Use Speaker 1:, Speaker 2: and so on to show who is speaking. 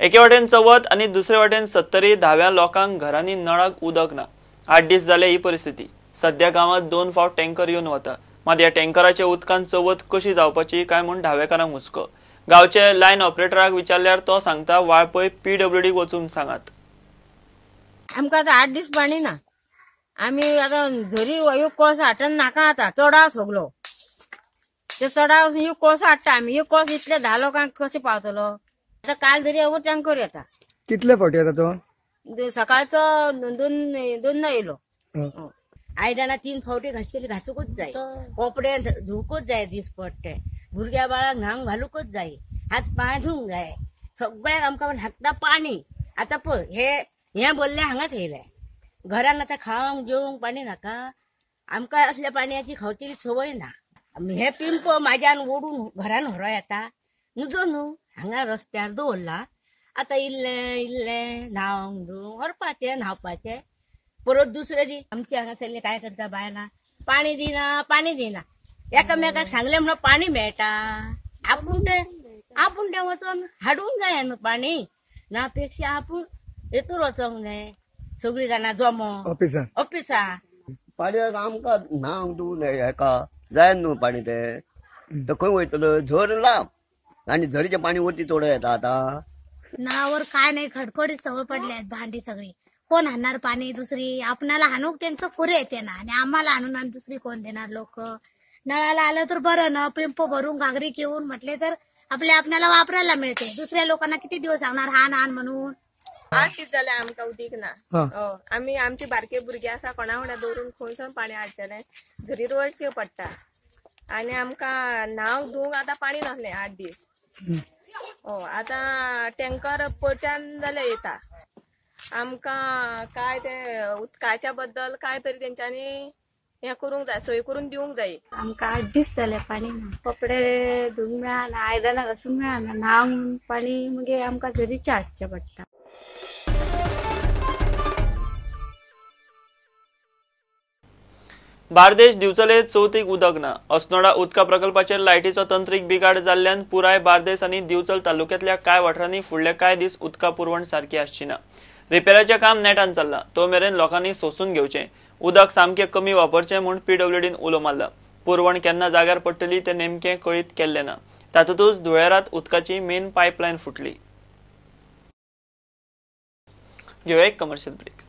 Speaker 1: एके वाटेन चवथ आनी दुसरे वाटेन सत्तरी धाव्या लोकांक घरांनी नळाक उदक ना। 8 दीस जाले ही परिस्थिती। सध्या गांवांत 2 फावट टँकर येवन वता, मात ह्या टँकराच्या उदकान चवथ कशी जावपाची काय म्हूण धावेकारांक हुस्को। गांवचे लायन ऑपरेटराक विचारल्यार तो सांगता वाळपय पीडब्ल्यूडीक वचून सांगात।
Speaker 2: आमकां आतां 8 दीस पाणी ना। आमी आतां झरी एक कळसो हाडटा नाका, आतां चडाव सगलो ते चडाव एक कळसो हाडटा आमी। एक कळसो इतले 10 लोकांक कशें पावतलो? आतां काल तरी हो टँकर येता।
Speaker 3: कितले फावटी येता तो?
Speaker 2: सकाळचो दोन येयलो। आयदनां 3 फावटी घासतली, घासूंकूच जाय, कपडे धुवकूच जाय, दिसपट्टे भुरग्या बाळाक न्हावंक घालूंकूच जाय, हात पांय धुवंक जाय, सगळ्याक आमकां लागता पाणी। आतां पळय हे बोल्ले हांगाच येयले घरान। आतां खावंक जेवंक पाणी नाका आमकां, असल्या पाणयाची खावची संवय ना। हे पिंप म्हाज्यान ओडून घरान व्हरो येता नुजो न्हू, हांगा रस्त्यार दवरला। आतां इल्लें इल्लें न्हावंक धुवंक व्हरपाचें, न्हावपाचें। परत दुसरे दी आमचे हांगासरले काय करता बायलां, पाणी दिना पाणी दिना, एकामेकाक सांगलें म्हणून पाणी मेळटा। आपूण तें वचोन हाडूंक जाय न्हू पाणी, ना पेक्षा आपूण हेतूर वचोंक जाय। सगळीं जाणां जमो ऑफिसा
Speaker 4: पाणी आमकां न्हावंक धुवंक हेका जाय न्हू पाणी। तें तो खंय वयतलो? झर लांब आनी झरीचें पाणी वरती चड येता। आतां
Speaker 5: नावर काय नाही, खडखडीत सवय पडली आहेत भांडी सगळी। कोण आणणार पाणी? दुसरी आपणाला हाणूक त्यांचं पुरे येते ना, आणि आम्हाला आणून आणि दुसरी कोण देणार? लोक नळाला आलं तर बरं ना, पिंप भरून घागरी घेऊन म्हटले तर आपल्या आपल्याला वापरायला मिळते। दुसऱ्या लोकांना किती दिवस सांगणार हाण हाण म्हणून?
Speaker 6: 8 दीस जाले आमकां उदीक ना। आमी आमची बारके भुरगे आसा, कोणा वांगडा दवरून खंयसून पाणी हाडचेलें? झरीर वचचें पडटा आनी आमकां न्हावंक धुवंक आतां पाणी नासलें 8 दीस। आतां टँकर पयच्यान जाल्यार येता। आमकां काय ते उदकाच्या बद्दल काय तरी तेंच्यांनी हें करूंक जाय, सोय करून दिवंक जाय।
Speaker 7: आमकां 8 दीस जाले पाणी ना, कपडे धुवंक मेळना, आयदनां घासूंक मेळना, न्हावंक पाणी मागीर आमकां झरीचें हाडचें पडटा।
Speaker 1: बार्देश दिवचले चवथीक उदक ना। अस्नोडा उदका प्रकल्पाचेर लायटीचो तंत्रीक बिगाड जाल्ल्यान पुराय बार्देस आनी दिवचल तालुक्यांतल्या कांय वाठारांनी फुडले कांय दीस उदका पुरवण सारकी आसची ना। रिपेराचें काम नेटान चल्लां, तो मेरेन लोकांनी सोसून घेवचें, उदक सामकें कमी वापरचें म्हूण पीडब्ल्यूडीन उलो मारला। पुरवण केन्ना जाग्यार पडटली तें नेमकें कळीत केल्लें ना। तातूंतच धुळेरात उदकाची मेन पायपलायन फुटली। घेवया एक कमर्शियल ब्रेक।